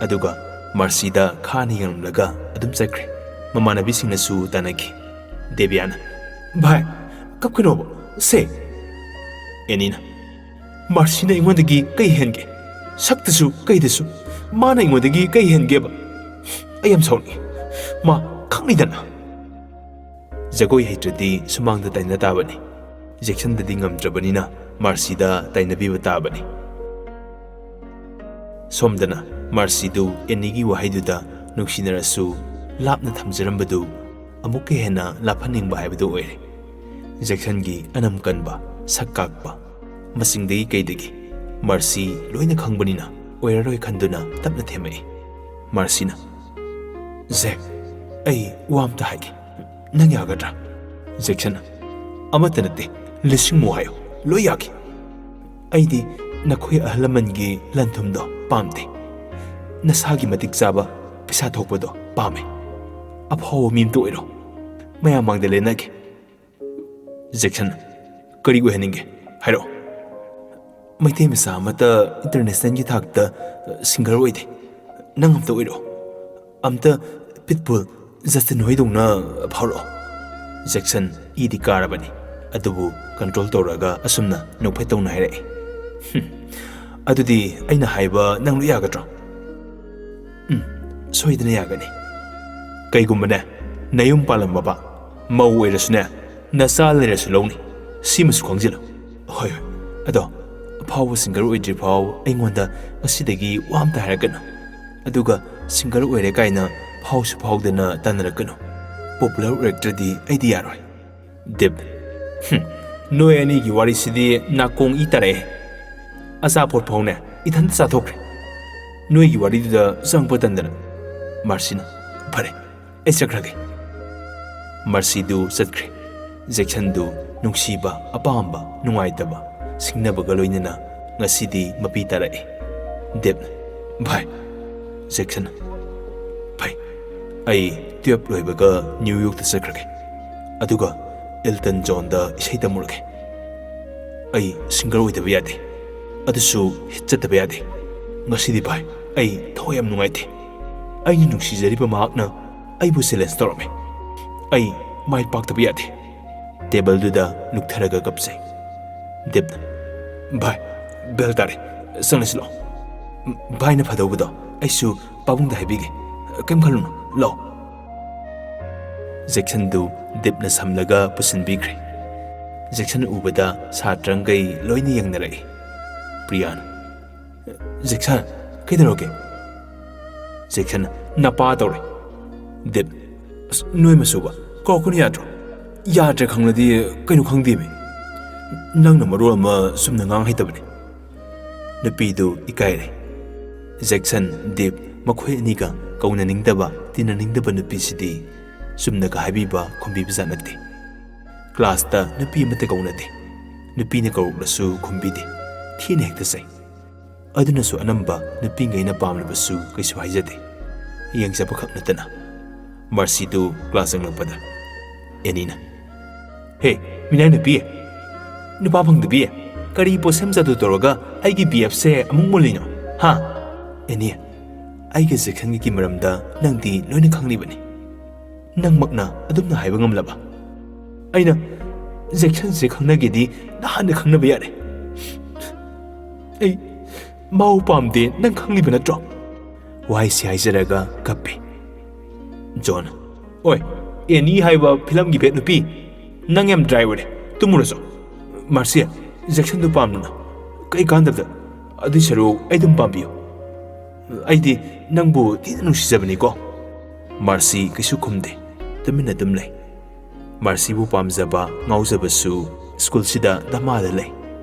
ꯑꯗꯨꯒ ꯃꯥꯔꯁꯤꯗ ꯈꯥꯅ ꯌꯦꯡꯂꯝꯂꯒ ꯑꯗꯨꯝ ꯆꯠꯈ꯭ꯔꯦ꯫ ꯃꯃꯥꯟꯅꯕꯤꯁꯤꯡꯅꯁꯨ ꯇꯥꯟꯅꯈꯤ꯫ ꯗꯦꯕꯤꯌꯥꯅ, "ꯚꯥꯏ, ꯀꯞꯀꯅꯣꯕ, ꯁꯦ!" ꯑꯦꯅꯤꯅ, "ꯃꯥꯔꯁꯤꯅ ꯑꯩꯉꯣꯟꯗꯒꯤ ꯀꯩ ꯍꯦꯟꯒꯦ? ꯁꯛꯇꯁꯨ ꯀꯩꯗꯁꯨ ꯃꯥꯅ ꯑꯩꯉꯣꯟꯗꯒꯤ ꯀꯩ ꯍꯦꯟꯒꯦꯕ? ꯑꯩ ꯌꯥꯝ ꯁꯥꯎꯅꯤꯡꯉꯤ꯫ ꯃꯥ ꯈꯪꯅꯤꯗꯅ꯫" ꯖꯒꯣꯏ ꯍꯩꯇ꯭ꯔꯗꯤ ꯁꯨꯃꯥꯡꯗ ꯇꯥꯏꯅ ꯇꯥꯕꯅꯤ꯫ ꯖꯦꯛꯁꯟꯗꯗꯤ ꯉꯝꯗ꯭ꯔꯕꯅꯤꯅ ꯃꯥꯔꯁꯤꯗ ꯇꯥꯏꯅꯕꯤꯕ ꯇꯥꯕꯅꯤ꯫ ꯁꯣꯝꯗꯅ ꯃꯥꯔꯁꯤꯗꯨ ꯑꯦꯅꯤꯒꯤ ꯋꯥꯍꯩꯗꯨꯗ ꯅꯨꯡꯁꯤꯅꯔꯁꯨ ꯂꯥꯞꯅ ꯊꯝꯖꯔꯝꯕꯗꯨ ꯑꯃꯨꯛꯀ ꯍꯦꯟꯅ ꯂꯥꯞꯍꯟꯅꯤꯡꯕ ꯍꯥꯏꯕꯗꯨ ꯑꯣꯏꯔꯦ꯫ ꯖꯦꯛꯁꯟꯒꯤ ꯑꯅꯝ ꯀꯟꯕ, ꯁꯛ ꯀꯥꯛꯄ, ꯃꯁꯤꯡꯗꯒꯤ ꯀꯩꯗꯒꯤ ꯃꯥꯔꯁꯤ ꯂꯣꯏꯅ ꯈꯪꯕꯅꯤꯅ ꯑꯣꯏꯔꯔꯣꯏ ꯈꯟꯗꯨꯅ ꯇꯞꯅ ꯊꯦꯝꯃꯛꯏ꯫ ꯃꯥꯔꯁꯤꯅ, "ꯖꯦꯛ, ꯑꯩ ꯋꯥ ꯑꯝꯇ ꯍꯥꯏꯒꯦ꯫ ꯅꯪ ꯌꯥꯒꯗ꯭ꯔꯥ?" ꯖꯦꯛꯁꯟꯅ, "ꯑꯃꯠꯇ ꯅꯠꯇꯦ, ꯂꯤꯁꯤꯡꯃꯨꯛ ꯍꯥꯏꯌꯨ, ꯂꯣꯏ ꯌꯥꯈꯤ꯫ ꯑꯩꯗꯤ ꯅꯈꯣꯏ ꯑꯍꯜ ꯂꯃꯟꯒꯤ ꯂꯟ ꯊꯨꯝꯗꯣ ꯄꯥꯝꯗꯦ꯫ ꯅꯁꯥꯒꯤ ꯃꯇꯤꯛ ꯆꯥꯕ, ꯄꯩꯁꯥ ꯊꯣꯛꯄꯗꯣ ꯄꯥꯝꯃꯦ꯫ ꯑꯐꯥꯎꯕ ꯃꯤ ꯑꯝꯇ ꯑꯣꯏꯔꯣ꯫ ꯃꯌꯥꯝ ꯃꯥꯡꯗ ꯂꯦꯟꯅꯒꯦ꯫" ꯖꯦꯛꯁꯟ, "ꯀꯔꯤ ꯑꯣꯏꯍꯟꯅꯤꯡꯒꯦ? ꯍꯥꯏꯔꯛꯑꯣ꯫" "ꯃꯩꯇꯩ ꯃꯆꯥ ꯑꯃꯠꯇ ꯏꯟꯇꯔꯅꯦꯁꯅꯦꯜꯒꯤ ꯊꯥꯛꯇ ꯁꯤꯡꯒꯔ ꯑꯣꯏꯗꯦ꯫ ꯅꯪ ꯑꯝꯇ ꯑꯣꯏꯔꯛꯑꯣ꯫ ꯑꯝꯇ ꯄꯤꯠꯕꯨꯜ ꯖꯁꯇꯤꯟ ꯍꯣꯏꯗꯧꯅ ꯐꯥꯎꯔꯛꯑꯣ꯫" ꯖꯦꯛꯁꯟ ꯏꯗꯤ ꯀꯥꯔꯕꯅꯤ, ꯑꯗꯨꯕꯨ ꯀꯟꯇ꯭ꯔꯣꯜ ꯇꯧꯔꯒ ꯑꯁꯨꯝꯅ ꯅꯣꯛꯐꯦꯠ ꯇꯧꯅ ꯍꯥꯏꯔꯛꯏ꯫ "ꯍꯨꯝ, ꯑꯗꯨꯗꯤ ꯑꯩꯅ ꯍꯥꯏꯕ ꯅꯪ ꯂꯣꯏ ꯌꯥꯒꯗ꯭ꯔꯣ?" "ꯎꯝ, ꯁꯣꯏꯗꯅ ꯌꯥꯒꯅꯤ꯫ ꯀꯩꯒꯨꯝꯕꯅꯦ, ꯅꯌꯨꯝ ꯄꯥꯜꯂꯝꯃꯕ ꯃꯧ ꯑꯣꯏꯔꯁꯨꯅꯦ, ꯅꯆꯥ ꯂꯩꯔꯁꯨ ꯂꯧꯅꯤ꯫ ꯁꯤꯃꯁꯨ ꯈꯪꯖꯤꯜꯂꯨ꯫" "ꯍꯣꯏ, ꯍꯣꯏ꯫ ꯑꯗꯣ ꯑꯐꯥꯎꯕ ꯁꯤꯡꯒꯔ ꯑꯣꯏꯗ꯭ꯔꯤ ꯐꯥꯎ ꯑꯩꯉꯣꯟꯗ ꯉꯁꯤꯗꯒꯤ ꯋꯥ ꯑꯝꯇ ꯍꯥꯏꯔꯛꯀꯅꯨ꯫ ꯑꯗꯨꯒ ꯁꯤꯡꯒꯔ ꯑꯣꯏꯔꯦ ꯀꯥꯏꯅ ꯐꯥꯎꯁꯨ ꯐꯥꯎꯗꯅ ꯇꯥꯟꯅꯔꯛꯀꯅꯨ꯫ ꯄꯣꯄꯨꯂꯔ ꯑꯣꯏꯔꯛꯇ꯭ꯔꯗꯤ ꯑꯩꯗꯤ ꯌꯥꯔꯣꯏ꯫" ꯗꯤꯞ, "ꯍꯨꯝ, ꯅꯣꯏ ꯑꯅꯤꯒꯤ ꯋꯥꯔꯤꯁꯤꯗꯤ ꯅꯥꯀꯣꯡ ꯏ ꯇꯥꯔꯛꯑꯦ꯫ ꯑꯆꯥꯄꯣꯠ ꯐꯥꯎꯅꯦ ꯏꯊꯟꯇ ꯆꯥꯊꯣꯛꯈ꯭ꯔꯦ꯫ ꯅꯣꯏꯒꯤ ꯋꯥꯔꯤꯗꯨꯗ ꯆꯪꯉꯛꯄ ꯇꯟꯗꯅ꯫" ꯃꯥꯔꯁꯤꯅ, "ꯐꯔꯦ, ꯑꯩ ꯆꯠꯈ꯭ꯔꯒꯦ꯫" ꯃꯥꯔꯁꯤꯗꯨ ꯆꯠꯈ꯭ꯔꯦ꯫ ꯖꯦꯛꯁꯟꯗꯨ ꯅꯨꯡꯁꯤꯕ, ꯑꯄꯥꯝꯕ, ꯅꯨꯡꯉꯥꯏꯇꯕ, ꯁꯤꯡꯅꯕꯒ ꯂꯣꯏꯅꯅ ꯉꯁꯤꯗꯤ ꯃꯄꯤ ꯇꯥꯔꯛꯏ꯫ ꯗꯦꯕꯅ, "ꯚꯥꯏ, ꯖꯦꯛꯁꯟ, ꯚꯥꯏ, ꯑꯩ ꯇꯨꯌꯦꯜꯞ ꯂꯣꯏꯕꯒ ꯅ꯭ꯌꯨ ꯌꯣꯔꯛꯇ ꯆꯠꯈ꯭ꯔꯒꯦ, ꯑꯗꯨꯒ ꯏꯜꯇꯟ ꯖꯣꯟꯗ ꯏꯁꯩ ꯇꯝꯃꯨꯔꯒꯦ꯫ ꯑꯩ ꯁꯤꯡꯒꯔ ꯑꯣꯏꯗꯕ ꯌꯥꯗꯦ, ꯑꯗꯨꯁꯨ ꯍꯤꯠ ꯆꯠꯇꯕ ꯌꯥꯗꯦ꯫ ꯉꯁꯤꯗꯤ ꯚꯥꯏ, ꯑꯩ ꯊꯋꯥꯏ ꯌꯥꯝ ꯅꯨꯡꯉꯥꯏꯇꯦ꯫ ꯑꯩꯅ ꯅꯨꯡꯁꯤꯖꯔꯤꯕ ꯃꯍꯥꯛꯅ ꯑꯩꯕꯨ ꯆꯦꯂꯦꯟꯖ ꯇꯧꯔꯝꯃꯤ꯫ ꯑꯩ ꯃꯥꯏ ꯄꯥꯛꯇꯕ ꯌꯥꯗꯦ꯫" ꯇꯦꯕꯜꯗꯨꯗ ꯂꯨꯞꯊꯔꯒ ꯀꯞꯆꯩ꯫ ꯗꯦꯕꯅ, "ꯚꯥꯏ, ꯕꯦꯜ ꯇꯥꯔꯦ, ꯆꯪꯂꯁꯤ ꯂꯥꯛꯑꯣ꯫ ꯚꯥꯏꯅ ꯐꯗꯧꯕꯗꯣ ꯑꯩꯁꯨ ꯄꯥꯕꯨꯡꯗ ꯍꯥꯏꯕꯤꯒꯦ, ꯀꯩꯝ ꯈꯜꯂꯨꯅꯨ, ꯂꯥꯛꯑꯣ꯫" ꯖꯦꯛꯁꯟꯗꯨ ꯗꯦꯕꯅ ꯁꯝꯂꯒ ꯄꯨꯁꯤꯟꯕꯤꯈ꯭ꯔꯦ꯫ ꯖꯦꯛꯁꯟ ꯎꯕꯗ ꯁꯥꯇ꯭ꯔꯪꯒꯩ ꯂꯣꯏꯅ ꯌꯦꯡꯅꯔꯛꯏ꯫ ꯄ꯭ꯔꯤꯌꯥꯅ, "ꯖꯦꯛꯁꯟ, ꯀꯩꯗꯧꯔꯒꯦ?" ꯖꯦꯛꯁꯟꯅ, "ꯅꯄꯥ ꯇꯧꯔꯦ꯫" ꯗꯦꯕ, "ꯑꯁ, ꯅꯣꯏ ꯃꯁꯨꯕ ꯀꯧꯔꯛꯀꯅꯨ ꯌꯥꯗ꯭ꯔꯣ? ꯌꯥꯗ꯭ꯔꯦ ꯈꯪꯂꯗꯤ ꯀꯩꯅꯣ ꯈꯪꯗꯦꯃꯤ꯫ ꯅꯪꯅ ꯃꯔꯣꯜ ꯑꯃ ꯆꯨꯝꯅ ꯉꯥꯡ ꯍꯩꯇꯕꯅꯦ꯫" ꯅꯨꯄꯤꯗꯨ ꯏꯀꯥꯏꯔꯦ꯫ ꯖꯦꯛꯁꯟ, ꯗꯦꯕ ꯃꯈꯣꯏ ꯑꯅꯤꯒ ꯀꯧꯅꯅꯤꯡꯗꯕ, ꯇꯤꯟꯅꯅꯤꯡꯗꯕ ꯅꯨꯄꯤꯁꯤꯗꯤ ꯆꯨꯝꯅꯒ ꯍꯥꯏꯕꯤꯕ ꯈꯨꯝꯕꯤꯕꯖꯥꯠ ꯅꯠꯇꯦ꯫ ꯀ꯭ꯂꯥꯁꯇ ꯅꯨꯄꯤ ꯑꯃꯠꯇ ꯀꯧꯅꯗꯦ꯫ ꯅꯨꯄꯤꯅ ꯀꯧꯔꯛꯂꯁꯨ ꯈꯨꯝꯕꯤꯗꯦ꯫ ꯊꯤꯅ ꯍꯦꯛꯇ ꯆꯩ꯫ ꯑꯗꯨꯅꯁꯨ ꯑꯅꯝꯕ ꯅꯨꯄꯤꯉꯩꯅ ꯄꯥꯝꯂꯕꯁꯨ ꯀꯩꯁꯨ ꯍꯥꯏꯖꯗꯦ, ꯌꯦꯡꯖꯕꯈꯛ ꯅꯠꯇꯅ꯫ ꯃꯥꯔꯁꯤꯗꯨ ꯀ꯭ꯂꯥꯁ ꯆꯪꯂꯛꯄꯗ ꯑꯦꯅꯤꯅ, "ꯍꯦ, ꯃꯤꯅꯥꯏ ꯅꯨꯄꯤ, ꯅꯨꯄꯥ ꯐꯪꯗꯕꯤ, ꯀꯔꯤ ꯄꯣꯠꯁꯦꯝ ꯖꯥꯗꯨ ꯇꯧꯔꯒ ꯑꯩꯒꯤ ꯕꯤ ꯑꯦꯐꯁꯦ ꯑꯃꯨꯛ ꯃꯨꯜꯂꯤꯅꯣ, ꯍꯥ?" "ꯑꯦꯅꯤ, ꯑꯩꯒ ꯖꯦꯛꯁꯟꯒꯤ ꯃꯔꯝꯗ ꯅꯪꯗꯤ ꯂꯣꯏꯅ ꯈꯪꯂꯤꯕꯅꯤ꯫ ꯅꯪꯃꯛꯅ ꯑꯗꯨꯝꯅ ꯍꯥꯏꯕ ꯉꯝꯂꯕ?" "ꯑꯩꯅ ꯖꯦꯛꯁꯟꯁꯦ ꯈꯪꯅꯒꯦꯗꯤ ꯅꯍꯥꯟꯅ ꯈꯪꯅꯕ ꯌꯥꯔꯦ꯫ ꯑꯩ ꯃꯥꯕꯨ ꯄꯥꯝꯗꯦ, ꯅꯪ ꯈꯪꯂꯤꯕ ꯅꯠꯇ꯭ꯔꯣ?" ꯋꯥꯍꯩꯁꯤ ꯍꯥꯏꯖꯔꯒ ꯀꯞꯄꯤ꯫ ꯖꯣꯟ, "ꯑꯣꯏ, ꯑꯦꯅꯤ ꯍꯥꯏꯕ ꯐꯤꯂꯝꯒꯤ ꯕꯦꯠ ꯅꯨꯄꯤ, ꯅꯪ ꯌꯥꯝ ꯗ꯭ꯔꯥꯏ ꯑꯣꯏꯔꯦ, ꯇꯨꯝꯃꯨꯔꯣ ꯆꯣ꯫ ꯃꯥꯔꯁꯤ, ꯖꯦꯛꯁꯟꯗꯨ ꯄꯥꯝꯗꯅ ꯀꯩ ꯀꯥꯟꯗꯕꯗ? ꯑꯗꯨꯏ ꯁꯔꯨꯛ ꯑꯩ ꯑꯗꯨꯝ ꯄꯥꯝꯕꯤꯌꯨ꯫ ꯑꯩꯗꯤ ꯅꯪꯕꯨ ꯊꯤꯅ ꯅꯨꯡꯁꯤꯖꯕꯅꯤꯀꯣ꯫" ꯃꯥꯔꯁꯤ ꯀꯩꯁꯨ ꯈꯨꯝꯗꯦ, ꯇꯨꯃꯤꯟꯅ ꯑꯗꯨꯝ ꯂꯩ꯫ ꯃꯥꯔꯁꯤꯕꯨ ꯄꯥꯝꯖꯕ, ꯉꯥꯎꯖꯕꯁꯨ ꯁ꯭ꯀꯨꯜꯁꯤꯗ ꯙꯃꯥꯗ ꯂꯩ꯫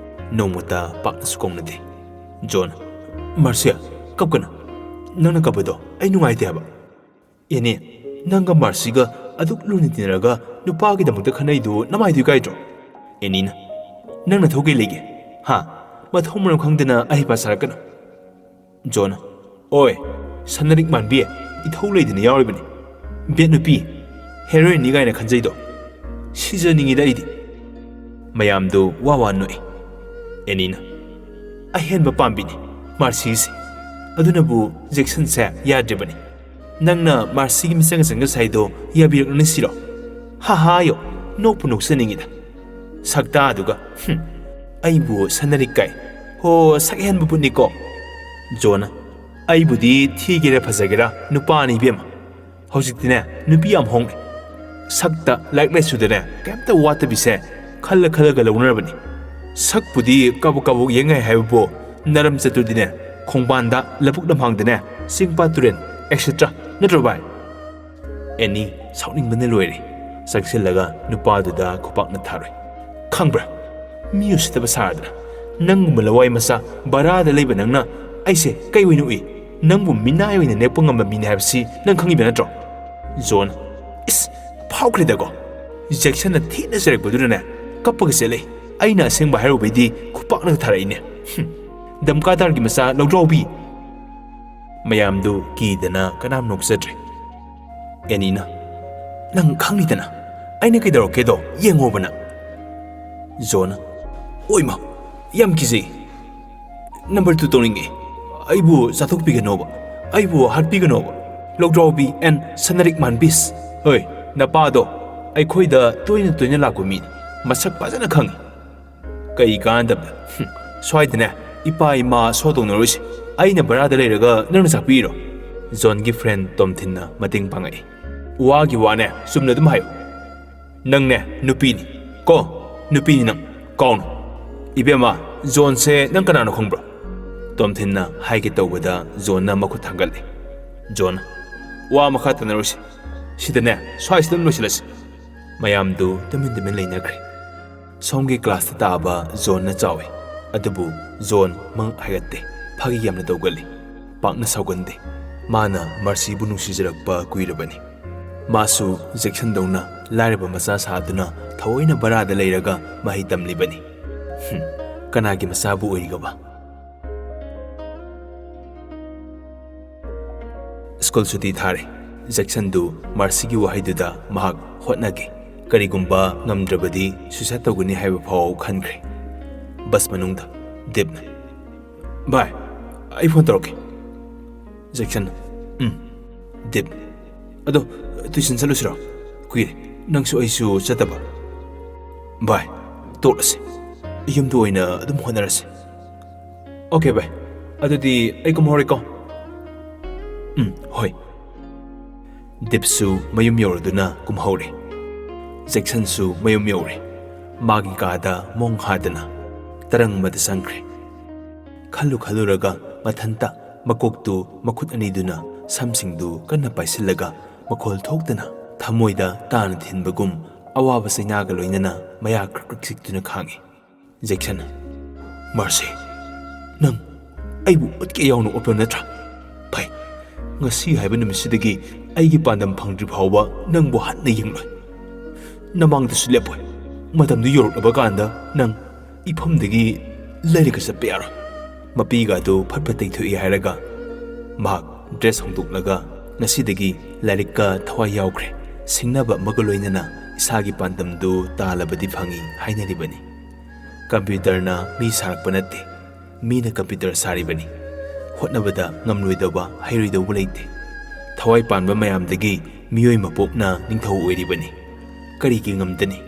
ꯅꯣꯡꯃꯇ ꯄꯥꯛꯅꯁꯨ ꯀꯧꯅꯗꯦ꯫ ꯖꯣꯟ, "ꯃꯥꯔꯁꯤ, ꯀꯞꯀꯅꯨ꯫ ꯅꯪꯅ ꯀꯞꯄꯗꯣ ꯑꯩ ꯅꯨꯡꯉꯥꯏꯇꯦ ꯍꯥꯏꯕ꯫" "ꯑꯦꯅꯤ, ꯅꯪꯒ ꯃꯥꯔꯁꯤꯒ ꯑꯗꯨꯛ ꯂꯨꯅ ꯇꯤꯟꯅꯔꯒ ꯅꯨꯄꯥꯒꯤꯗꯃꯛꯇ ꯈꯟꯅꯩꯗꯨ ꯅꯃꯥꯏꯗꯨ ꯏꯀꯥꯏꯗ꯭ꯔꯣ?" ꯑꯦꯅꯤꯅ, "ꯅꯪ ꯅꯊꯧ ꯀꯩ ꯂꯩꯒꯦ? ꯍꯥ? ꯃꯊꯧ ꯃꯔꯝ ꯈꯪꯗꯅ ꯑꯍꯩꯄꯥ ꯁꯥꯔꯛꯀꯅꯨ꯫" ꯖꯣꯟꯅ, "ꯑꯣꯏ, ꯁꯅꯔꯤꯛ ꯃꯥꯟꯕꯤ, ꯏꯊꯧ ꯂꯩꯗꯅ ꯌꯥꯎꯔꯤꯕꯅꯤ꯫ ꯕꯦꯠ ꯅꯨꯄꯤ, ꯍꯦꯔꯣꯏꯟꯅꯤ ꯀꯥꯏꯅ ꯈꯟꯖꯩꯗꯣ꯫ ꯁꯤꯖꯅꯤꯡꯉꯤꯗ ꯑꯩꯗꯤ꯫" ꯃꯌꯥꯝꯗꯨ ꯋꯥ ꯋꯥ ꯅꯣꯛꯏ꯫ ꯑꯦꯅꯤꯅ, "ꯑꯍꯦꯟꯕ ꯄꯥꯝꯕꯤꯅꯤ ꯃꯥꯔꯁꯤꯁꯦ꯫ ꯑꯗꯨꯅꯕꯨ ꯖꯦꯛꯁꯟꯁꯦ ꯌꯥꯗ꯭ꯔꯤꯕꯅꯤ꯫ ꯅꯪꯅ ꯃꯥꯔꯁꯤꯒꯤ ꯃꯤꯆꯪ ꯆꯪꯒ ꯁꯥꯏꯗꯣ ꯌꯥꯕꯤꯔꯛꯂꯅꯤ ꯁꯤꯔꯣ? ꯍꯥ ꯍꯥ ꯌꯣ, ꯅꯣꯛꯄꯨ ꯅꯣꯛꯆꯅꯤꯡꯉꯤꯗ꯫ ꯁꯛꯇꯥꯗꯨꯒ, ꯍꯨꯝ, ꯑꯩꯕꯨ ꯁꯅꯔꯤꯛ ꯀꯥꯏ꯫ ꯍꯣ, ꯁꯛ ꯍꯦꯟꯕ ꯄꯨꯠꯅꯤꯀꯣ꯫" ꯖꯣꯟꯅ, "ꯑꯩꯕꯨꯗꯤ ꯊꯤꯒꯦꯔꯥ ꯐꯖꯒꯦꯔꯥ ꯅꯨꯄꯥꯅꯤ ꯏꯕꯦꯝꯃ꯫ ꯍꯧꯖꯤꯛꯇꯤꯅꯦ ꯅꯨꯄꯤ ꯌꯥꯝ ꯍꯣꯡꯉꯦ꯫ ꯁꯛꯇ ꯂꯥꯏꯔꯤꯛ ꯂꯥꯏꯁꯨꯗꯅꯦ ꯀꯩꯝꯇ ꯋꯥꯠꯇꯕꯤꯁꯦ ꯈꯜꯂ ꯈꯜꯂꯒ ꯂꯧꯅꯔꯕꯅꯤ꯫ ꯁꯛꯄꯨꯗꯤ ꯀꯕꯛ ꯀꯕꯛ ꯌꯦꯡꯉꯥꯏ ꯍꯥꯏꯕꯕꯨ ꯅꯔꯝ ꯆꯠꯇꯨꯗꯤꯅꯦ ꯈꯣꯡꯕꯥꯟꯗ ꯂꯧꯕꯨꯛ ꯂꯝꯍꯥꯡꯗꯅꯦ ꯆꯤꯡ ꯄꯥꯠ ꯇꯨꯔꯦꯟ ꯑꯦꯛꯁꯦꯇ꯭ꯔꯥ ꯅꯠꯇ꯭ꯔꯣ ꯚꯥꯏ?" ꯑꯦꯅꯤ ꯁꯥꯎꯅꯤꯡꯕꯅ ꯂꯣꯏꯔꯦ꯫ ꯆꯪꯁꯤꯜꯂꯒ ꯅꯨꯄꯥꯗꯨꯗ ꯈꯨꯄꯥꯛꯅ ꯊꯥꯔꯣꯏ꯫ "ꯈꯪꯕ꯭ꯔꯥ? ꯃꯤ ꯎꯁꯤꯠꯇꯕ ꯁꯥꯔꯗꯅ ꯅꯪꯒꯨꯝꯕ ꯂꯋꯥꯏ ꯃꯆꯥ ꯚꯔꯥꯗ ꯂꯩꯕ ꯅꯪꯅ ꯑꯩꯁꯦ ꯀꯩ ꯑꯣꯏꯅ ꯎꯏ? ꯅꯪꯕꯨ ꯃꯤꯅꯥꯏ ꯑꯣꯏꯅ ꯅꯦꯛꯄ ꯉꯝꯕ ꯃꯤꯅꯤ ꯍꯥꯏꯕꯁꯤ ꯅꯪ ꯈꯪꯉꯤꯕ ꯅꯠꯇ꯭ꯔꯣ?" ꯖꯣꯟ, "ꯏꯁ, ꯐꯥꯎꯈ꯭ꯔꯦꯗꯀꯣ꯫" ꯖꯦꯛꯁꯟꯅ ꯊꯤꯅ ꯆꯩꯔꯛꯄꯗꯨꯗꯅꯦ ꯀꯞꯄꯒ ꯆꯦꯜꯂꯛꯏ꯫ ꯑꯩꯅ ꯑꯁꯦꯡꯕ ꯍꯥꯏꯔꯨꯕꯩꯗꯤ ꯈꯨꯄꯥꯛꯅꯒ ꯊꯥꯔꯛꯏꯅꯦ꯫ ꯍꯨꯝ, ꯗꯝꯀꯥꯗꯥꯔꯒꯤ ꯃꯆꯥ ꯂꯧꯗ꯭ꯔꯥꯎꯕꯤ꯫ ꯃꯌꯥꯝꯗꯨ ꯀꯤꯗꯅ ꯀꯅꯥꯝ ꯅꯣꯛꯆꯗ꯭ꯔꯦ꯫ ꯑꯦꯅꯤꯅ, "ꯅꯪ ꯈꯪꯂꯤꯗꯅ, ꯑꯩꯅ ꯀꯩꯗꯧꯔꯛꯀꯦꯗꯣ ꯌꯦꯡꯉꯣꯕ ꯅꯪ꯫" ꯖꯣꯟꯅ, "ꯑꯣꯏꯃ, ꯌꯥꯝ ꯀꯤꯖꯩ꯫ ꯅꯝꯕꯔ ꯇꯨ ꯇꯧꯅꯤꯡꯉꯦ꯫ ꯑꯩꯕꯨ ꯆꯥꯊꯣꯛꯄꯤꯒꯅꯣꯕ, ꯑꯩꯕꯨ ꯍꯥꯠꯄꯤꯒꯅꯣꯕ꯫ ꯂꯧꯗ꯭ꯔꯥꯎꯕꯤ ꯑꯦꯟ ꯁꯅꯔꯤꯛ ꯃꯥꯟꯕꯤꯁ꯫ ꯍꯣꯏ, ꯅꯄꯥꯗꯣ ꯑꯩꯈꯣꯏꯗ ꯇꯣꯏꯅ ꯇꯣꯏꯅ ꯂꯥꯛꯄ ꯃꯤꯅꯤ, ꯃꯁꯛ ꯐꯖꯅ ꯈꯪꯉꯤ꯫ ꯀꯩ ꯀꯥꯟꯗꯕꯗ? ꯍꯨꯝ, ꯁ꯭ꯋꯥꯏꯗꯅꯦ ꯏꯄꯥ ꯏꯃꯥ ꯁꯣ ꯇꯧꯅꯔꯣꯏꯁꯦ꯫ ꯑꯩꯅ ꯚꯔꯥꯗ ꯂꯩꯔꯒ ꯅꯪꯅ ꯆꯥꯛꯄꯤꯔꯣ?" ꯖꯣꯟꯒꯤ ꯐ꯭ꯔꯦꯟ ꯇꯣꯝꯊꯤꯟꯅ ꯃꯇꯦꯡ ꯄꯥꯡꯉꯛꯏ꯫ "ꯋꯥꯒꯤ ꯋꯥꯅꯦ, ꯆꯨꯝꯅ ꯑꯗꯨꯝ ꯍꯥꯏꯌꯨ꯫ ꯅꯪꯅꯦ ꯅꯨꯄꯤꯅꯤ ꯀꯣ, ꯅꯨꯄꯤꯅꯤ ꯅꯪ, ꯀꯥꯎꯅꯨ꯫" "ꯏꯕꯦꯝꯃ, ꯖꯣꯟꯁꯦ ꯅꯪ ꯀꯅꯥꯅꯣ ꯈꯪꯕ꯭ꯔꯣ?" ꯇꯣꯝꯊꯤꯟꯅ ꯍꯥꯏꯒꯦ ꯇꯧꯕꯗ ꯖꯣꯟꯅ ꯃꯈꯨꯠ ꯊꯥꯡꯒꯠꯂꯦ꯫ ꯖꯣꯟꯅ, "ꯋꯥ ꯃꯈꯥ ꯇꯥꯅꯔꯣꯏꯁꯦ꯫ ꯁꯤꯗꯅꯦ, ꯁ꯭ꯋꯥꯏꯁꯤꯗ ꯑꯗꯨꯝ ꯂꯣꯏꯁꯤꯜꯂꯁꯤ꯫" ꯃꯌꯥꯝꯗꯨ ꯇꯨꯃꯤꯟ ꯇꯨꯃꯤꯟ ꯂꯩꯅꯈ꯭ꯔꯦ꯫ ꯁꯣꯝꯒꯤ ꯀ꯭ꯂꯥꯁꯇ ꯇꯥꯕ ꯖꯣꯟꯅ ꯆꯥꯎꯏ, ꯑꯗꯨꯕꯨ ꯖꯣꯟ ꯃꯉꯛ ꯍꯥꯏꯒꯠꯇꯦ, ꯐꯥꯒꯤ ꯌꯥꯝꯅ ꯇꯧꯒꯜꯂꯤ, ꯄꯥꯛꯅ ꯁꯥꯎꯒꯟꯗꯦ꯫ ꯃꯥꯅ ꯃꯥꯔꯁꯤꯕꯨ ꯅꯨꯡꯁꯤꯖꯔꯛꯄ ꯀꯨꯏꯔꯕꯅꯤ꯫ ꯃꯥꯁꯨ ꯖꯦꯛꯁꯟꯗꯧꯅ ꯂꯥꯏꯔꯕ ꯃꯆꯥ ꯁꯥꯗꯨꯅ ꯊꯑꯣꯏꯅ ꯚꯔꯥꯗ ꯂꯩꯔꯒ ꯃꯍꯩ ꯇꯝꯂꯤꯕꯅꯤ꯫ ꯍꯨꯝ, ꯀꯅꯥꯒꯤ ꯃꯆꯥꯕꯨ ꯑꯣꯏꯔꯤꯒꯕ? ꯁ꯭ꯀꯨꯜ ꯁꯨꯇꯤ ꯊꯥꯔꯦ꯫ ꯖꯦꯛꯁꯟꯗꯨ ꯃꯥꯔꯁꯤꯒꯤ ꯋꯥꯍꯩꯗꯨꯗ ꯃꯍꯥꯛ ꯍꯣꯠꯅꯒꯦ, ꯀꯔꯤꯒꯨꯝꯕ ꯉꯝꯗ꯭ꯔꯕꯗꯤ ꯁꯨꯏꯁꯥꯏꯗ ꯇꯧꯒꯅꯤ ꯍꯥꯏꯕ ꯐꯥꯎ ꯈꯟꯈ꯭ꯔꯦ꯫ ꯕꯁ ꯃꯅꯨꯡꯗ ꯗꯤꯞꯅ, "ꯚꯥꯏ, ꯑꯩ ꯐꯣꯟ ꯇꯧꯔꯛꯀꯦ꯫" ꯖꯦꯛꯁꯟ, "ꯎꯝ꯫" ꯗꯤꯞ, "ꯑꯗꯣ ꯇꯨꯏꯁꯟ ꯆꯠꯂꯨꯁꯤꯔꯣ? ꯀꯨꯏꯔꯦ ꯅꯪꯁꯨ ꯑꯩꯁꯨ ꯆꯠꯇꯕ꯫" "ꯚꯥꯏ, ꯇꯣꯛꯂꯁꯦ, ꯌꯨꯝꯗ ꯑꯣꯏꯅ ꯑꯗꯨꯝ ꯍꯣꯠꯅꯔꯁꯦ꯫" "ꯑꯣꯀꯦ ꯚꯥꯏ, ꯑꯗꯨꯗꯤ ꯑꯩ ꯀꯨꯝꯍꯧꯔꯦꯀꯣ꯫" "ꯎꯝ, ꯍꯣꯏ꯫" ꯗꯤꯞꯁꯨ ꯃꯌꯨꯝ ꯌꯧꯔꯗꯨꯅ ꯀꯨꯝꯍꯧꯔꯦ꯫ ꯖꯦꯛꯁꯟꯁꯨ ꯃꯌꯨꯝ ꯌꯧꯔꯦ꯫ ꯃꯥꯒꯤ ꯀꯥꯗ ꯃꯣꯡ ꯍꯥꯗꯅ ꯇꯔꯪ ꯑꯃꯗ ꯆꯪꯈ꯭ꯔꯦ꯫ ꯈꯜꯂꯨ ꯈꯜꯂꯨꯔꯒ ꯃꯊꯟꯇ ꯃꯀꯣꯛꯇꯨ ꯃꯈꯨꯠ ꯑꯅꯤꯗꯨꯅ ꯁꯝꯁꯤꯡꯗꯨ ꯀꯟꯅ ꯄꯥꯏꯁꯤꯜꯂꯒ ꯃꯈꯣꯜ ꯊꯣꯛꯇꯅ ꯊꯃꯣꯏꯗ ꯇꯥꯅ ꯊꯤꯟꯕꯒꯨꯝ ꯑꯋꯥꯕ ꯆꯩꯅꯥꯒ ꯂꯣꯏꯅꯅ ꯃꯌꯥ ꯀ꯭ꯔꯛ ꯀ꯭ꯔꯛ ꯆꯤꯛꯇꯨꯅ ꯈꯥꯡꯉꯤ꯫ ꯖꯦꯛꯁꯟ, "ꯃꯥꯔꯁꯤ, ꯅꯪ ꯑꯩꯕꯨ ꯎꯠꯀꯦ ꯌꯥꯎꯅ ꯎꯠꯄ ꯅꯠꯇ꯭ꯔꯥ? ꯐꯩ, ꯉꯁꯤ ꯍꯥꯏꯕ ꯅꯨꯃꯤꯠꯁꯤꯗꯒꯤ ꯑꯩꯒꯤ ꯄꯥꯟꯗꯝ ꯐꯪꯗ꯭ꯔꯤ ꯐꯥꯎꯕ ꯅꯪꯕꯨ ꯍꯟꯅ ꯌꯦꯡꯂꯣꯏ꯫ ꯅꯃꯥꯡꯗꯁꯨ ꯂꯦꯞꯄꯣꯏ꯫ ꯃꯇꯝꯗꯨ ꯌꯧꯔꯛꯂꯕ ꯀꯥꯟꯗ ꯅꯪ ꯏꯐꯝꯗꯒꯤ ꯂꯩꯔꯒ ꯆꯠꯄ ꯌꯥꯔꯣꯏ꯫" ꯃꯄꯤꯒ ꯑꯗꯨ ꯐꯠ ꯐꯠ ꯇꯩꯊꯣꯛꯏ ꯍꯥꯏꯔꯒ ꯃꯍꯥꯛ ꯗ꯭ꯔꯦꯁ ꯍꯣꯡꯗꯣꯛꯂꯒ ꯉꯁꯤꯗꯒꯤ ꯂꯥꯏꯔꯤꯛꯀ ꯊꯋꯥꯏ ꯌꯥꯎꯈ꯭ꯔꯦ꯫ ꯁꯤꯡꯅꯕ ꯑꯃꯒ ꯂꯣꯏꯅꯅ ꯏꯁꯥꯒꯤ ꯄꯥꯟꯗꯝꯗꯨ ꯇꯥꯜꯂꯕꯗꯤ ꯐꯪꯏ ꯍꯥꯏꯅꯔꯤꯕꯅꯤ꯫ ꯀꯝꯄ꯭ꯌꯨꯇꯔꯅ ꯃꯤ ꯁꯥꯔꯛꯄ ꯅꯠꯇꯦ, ꯃꯤꯅ ꯀꯝꯄ꯭ꯌꯨꯇꯔ ꯁꯥꯔꯤꯕꯅꯤ꯫ ꯍꯣꯠꯅꯕꯗ ꯉꯝꯂꯣꯏꯗꯧꯕ, ꯍꯩꯔꯣꯏꯗꯧꯕ ꯂꯩꯇꯦ꯫ ꯊꯋꯥꯏ ꯄꯥꯟꯕ ꯃꯌꯥꯝꯗꯒꯤ ꯃꯤꯑꯣꯏ ꯃꯄꯣꯛꯅ ꯅꯤꯡꯊꯧ ꯑꯣꯏꯔꯤꯕꯅꯤ꯫ ꯀꯔꯤꯒꯤ ꯉꯝꯗꯅꯤ